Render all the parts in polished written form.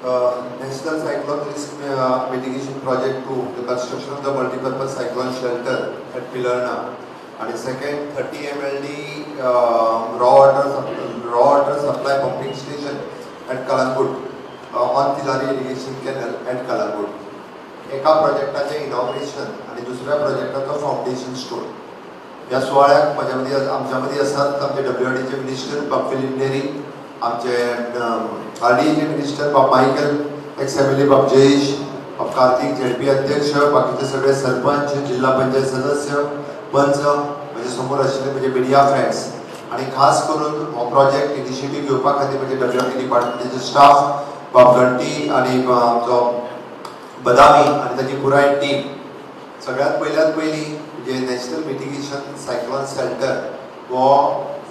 National Cyclone Risk Mitigation Project 2, the construction of the multipurpose cyclone shelter at Pilerne, आणि second, 30 MLD raw water supply pumping station at Calangute on Tillari irrigation canal at Calangute. एका प्रोजेक्टाचें inauguration आनी दुसऱ्या प्रोजेक्टाचो foundation stone. ह्या सुवाळ्याक म्हज्या मदीं, आमच्या मदीं आसात आमचे डब्ल्यूआरडीचे मिनिस्टर बाब फिलीप नेरी, आमचे आरडीएचे मिनिस्टर बाब मायकल, एक्स एमएलए बाब जयेश, बाब कार्तिक, झेडपी अध्यक्ष, बाकीचे सगळे सरपंच, जिल्हा पंचायत सदस्य, पंच, म्हजे समोर आशिल्ले म्हजे मिडिया फ्रेंड्स आणि खास करून हो प्रोजेक्ट इनिशिएटीव घेवपा खातीर म्हजे डब्ल्यूआरडी डिपार्टमेंटाचे स्टाफ बाब घंटी आणि आमचो बदामी आणि ताची पुराय टीम. सगळ्यात पयल्यात पयलीं म्हणजे नॅशनल मिटिगेशन सायक्लॉन शेल्टर हो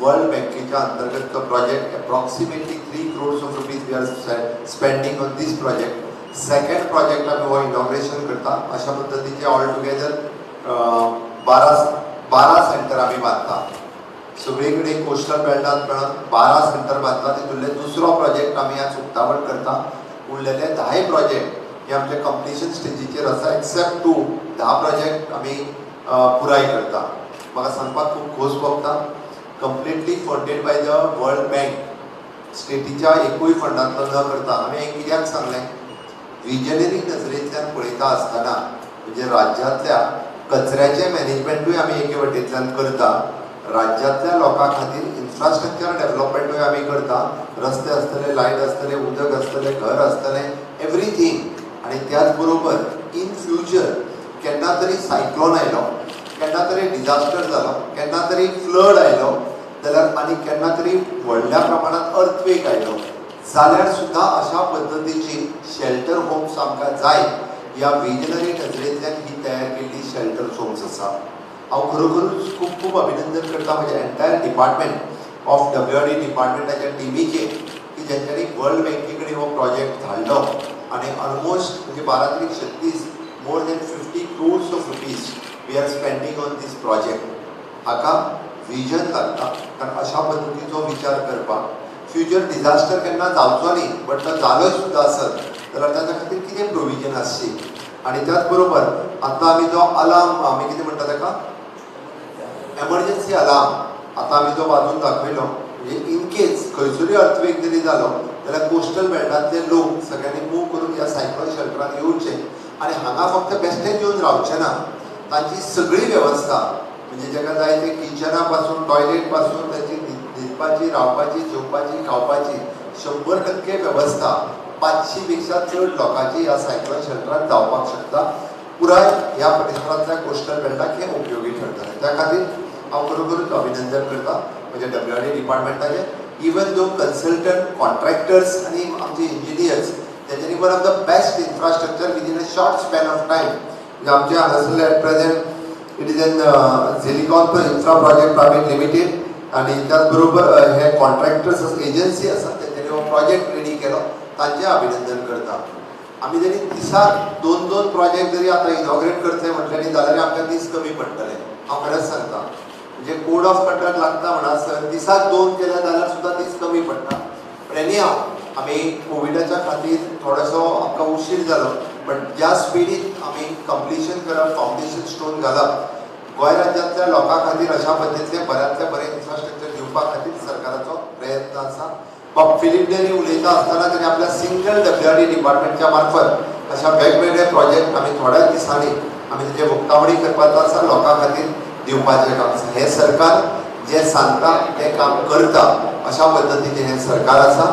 वर्ल्ड बँकेच्या अंतर्गत तो project, approximately ₹3 crores we are spending on this project. Second project आमी हो इनॉग्रेशन करता. अशा पद्दतीचे ऑल टुगेदर 12 12 सेंटर आमी बांदता. सगळे कडेन कोस्टल बेल्टात मेळून 12 सेंटर बांदता. तितूंतले दुसरो प्रोजेक्ट आमी आज उक्तावण करता. उरलेले 10 प्रोजेक्ट हे आमचे कंप्लिशन स्टेजीचेर आसा, एक्सेप्ट टू. 10 प्रोजेक्ट आमी पुराय करता. म्हाका सांगपाक खूब खोस भोगता, completely funded by the World Bank, स्टेटीच्या एकूय फंडांतलो न करता. आमी हें कित्याक सांगलें? विजनरी नजरेंतल्यान पळयता आसतना, म्हणजे राज्यांतल्या कचऱ्याचें मॅनेजमेंटूय आमी एके वटेंतल्यान करता, राज्यांतल्या लोकां खातीर इन्फ्रास्ट्रक्चर डेव्हलपमेंटूय आमी करता. रस्ते आसतले, लायट आसतले, उदक आसतलें, घर आसतलें, एवरीथींग. आनी त्याच बरोबर इन फ्युचर केन्ना तरी सायक्लोन आयलो, केन्ना तरी डिझास्टर जालो, केन्ना तरी फ्लड आयलो जाल्यार आनी केन्ना तरी व्हडल्या प्रमाणात अर्थक्वेक आयलो जाल्यार सुद्दां अशा पद्दतीची शेल्टर होम्स आमकां जाय. ह्या विजनरी नजरेंतल्यान ही तयार केल्ली शेल्टर होम्स आसा. हांव खरोखरूच खूब खूब अभिनंदन करता म्हज्या एंटायर डिपार्टमेंट ऑफ डब्ल्यूआरडी डिपार्टमेंटाच्या टिमीचें की जेंच्यांनी वर्ल्ड बँके कडेन हो प्रोजेक्ट धाडलो आनी ऑलमोस्ट म्हणजे 12 त्रीक 36, more than ₹50 crores we are spending on this project. हाका विजन लागता, कारण अशा पद्दतीचो विचार करपाक फ्युचर डिझास्टर केन्ना जावचो न्ही, बट तो जालोय सुद्दां आसत जाल्यार ताच्या खातीर कितें प्रोविजन आसची. आनी त्याच बरोबर आतां आमी जो अलार्म, आमी कितें म्हणटा ताका, एमर्जन्सी अलार्म, आतां आमी जो वाजोवन दाखयलो, म्हणजे इन केस खंयसरूय अर्थक्वेक जरी जालो जाल्यार कोस्टल बेल्टांतले लोक सगळ्यांनी मूव करून ह्या सायक्लोन शेल्टरान येवचे आनी हांगा फक्त बेश्टेच येवन रावचे ना. तांची सगळी वेवस्था, म्हणजे जेका जाय ते किचना पासून, टॉयलेट पासून, ताची न्हिदपाची, रावपाची, जेवपाची, खावपाची 100% वेवस्था 500 पेक्षा चड लोकांची ह्या सायक्लोन शेल्टरान जावपाक शकता. पुराय ह्या परिसरांतल्या कोस्टल बेल्टाक हें उपयोगी ठरतलें. त्या खातीर हांव खरोखरूच अभिनंदन करता म्हज्या डब्ल्यूआरडी डिपार्टमेंटाचें, इवन दो कन्सल्टंट कॉन्ट्रॅक्टर्स आनी आमचे इंजिनियर्स तेंच्यांनी one of the best infrastructure within a short span of time. म्हणजे आमचे हांगासरले at present it is an Zelicon Infra Project Private Limited आनी त्याच बरोबर हे कॉन्ट्रॅक्टर्स एजन्सी आसा, तेंच्यांनी हो प्रोजेक्ट रेडी केलो, तांचें अभिनंदन करता. आमी जरी दिसाक दोन दोन प्रोजेक्ट जरी आतां इनॉग्रेट करतले म्हटलें न्ही जाल्यार आमकां दीस कमी पडटले. हांव खरेंच सांगता, म्हणजे कोड ऑफ कंडक्ट लागता म्हणसर दिसाक दोन केले जाल्यार सुद्दां दीस कमी पडटा. पण एनी हाव, आमी कोविडाच्या खातीर थोडोसो आमकां उशीर जालो, बट ज्या स्पिडीन आमी कंप्लिशन करप, फावंडेशन स्टोन घालप, गोंय राज्यांतल्या लोकां खातीर अशा पद्दतीचें बऱ्यांतलें बरें इन्फ्रास्ट्रक्चर दिवपा खातीर सरकाराचो प्रयत्न आसा. बाब फिलीप नेरी उलयता आसतना ताणें आपल्या सिंगल डब्ल्यूआरडी डिपार्टमेंटच्या मार्फत अशा वेगवेगळे प्रोजेक्ट आमी थोड्याच दिसांनी आमी तेजे उक्तावणी करपाचो आसा, लोकां खातीर दिवपाचें काम आसा. हें सरकार जें सांगता तें काम करता, अशा पद्दतीचें हें सरकार आसा.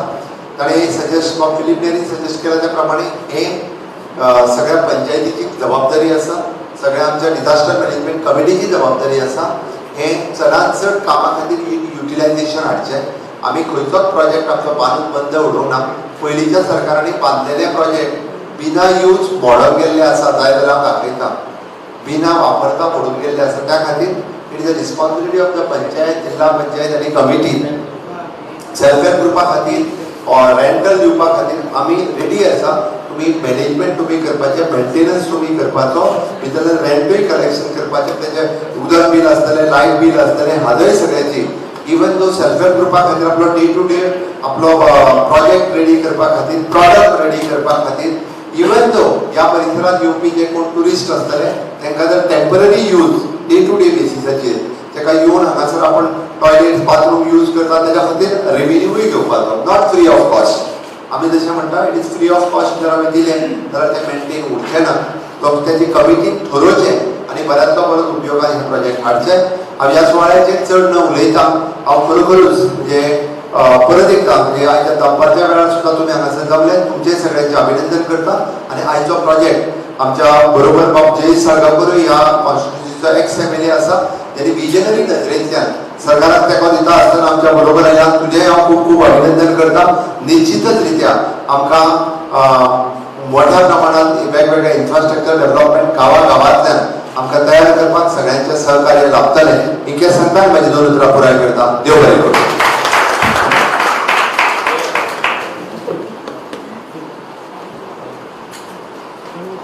ताणें सजेस्ट, बाब फिलीप नेरीन सजेस्ट केलां त्या प्रमाणे हें सगळ्या पंचायतीची जबाबदारी आसा, सगळ्या आमच्या डिझास्टर मॅनेजमेंट कमिटीची जबाबदारी आसा, हें चडांत चड कामा खातीर युटिलायझेशन हाडचें. आमी खंयचोच प्रोजेक्ट आमचो बांदून बंद उडोवंक ना. पयलींच्या सरकारांनी बांदलेले प्रोजेक्ट बिना यूज मोडून गेल्ले आसा. जाय जाल्यार हांव दाखयता, बिना वापरता मोडून गेल्ले आसा. त्या खातीर it is a responsibility of the panchayat, जिल्हा पंचायत आनी कमिटी. सेल्फ हेल्प ग्रुपा खातीर रेंटल दिवपा खातीर आमी रेडी आसा. तुमी मॅनेजमेंट तुमी करपाचें, मेंटेनन्स तुमी करपाचो, भितरल्यान रेंटूय कलेक्शन करपाचें. तेजें उदक बील आसतलें, लायट बील आसतलें, हाजय सगळ्याची इवन दो सेल्फ हेल्प ग्रुपा खातीर आपलो डे टू डे आपलो प्रोजेक्ट रेडी करपा खातीर, प्रॉडक्ट रेडी करपा खातीर, इवन दो ह्या परिसरात येवपी जे कोण ट्युरिस्ट आसतले तांकां जर temporary use day to day बेसिसाचेर ताका येवन हांगासर आपण टॉयलेट बाथरूम यूज करता तेज्या खातीर रेव्हेन्यूय घेवपाचो, not free of cost. आमी जशें म्हणटा it is free of cost जर आमी दिलें जाल्यार तें मेंटेन उरचें ना. तो तेजी कमिटीन थरोवचें आनी बऱ्यांतलो बरो उपयोगान हे प्रोजेक्ट हाडचे. हांव ह्या सुवाळ्याचेर चड न उलयता हांव खरोखरूच म्हणजे परत एकदां म्हणजे आयच्या दनपारच्या वेळार सुद्दां तुमी हांगासर जमले, तुमचें सगळ्यांचें अभिनंदन करता. आनी आयचो प्रोजेक्ट आमच्या बरोबर बाब जयेश साळगांवकरूय ह्या कॉन्स्टिट्युन्सीचो एक्स एम एल ए आसा, तेणी विजनरी नजरेंतल्यान सरकाराक तेंको दिता आसतना आमच्या बरोबर आयला, तुजें हांव खूब खूब अभिनंदन करता. निश्चितच रित्या आमकां मोठ्या प्रमाणात वेगवेगळे इन्फ्रास्ट्रक्चर डेव्हलपमेंट गांवा गांवांतल्यान आमकां तयार करपाक सगळ्यांचें सहकार्य लाभतलें इतकें सांगता आनी म्हाजी दोन उतरां पुराय करता. देव बरें करूं.